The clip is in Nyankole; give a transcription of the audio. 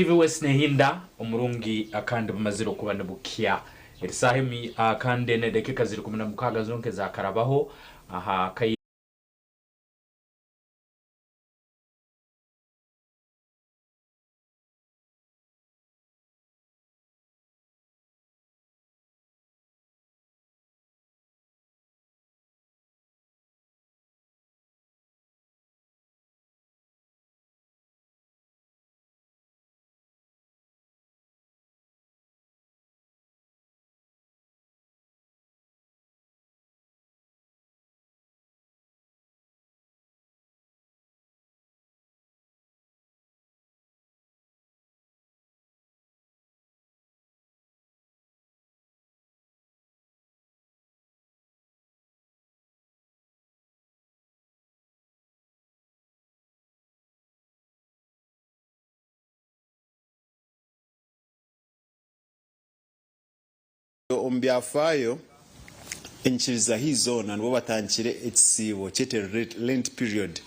TV West nehinda omurungi kandi bumazire okuba nibukya. Eri saaha emi kandi n'edakiika ziri 16 zonka ezakarabaho aha kaire. Omu byafaayo, enyikiriza haihi zoona nibo batandikire ekisiibo kyete Lent period.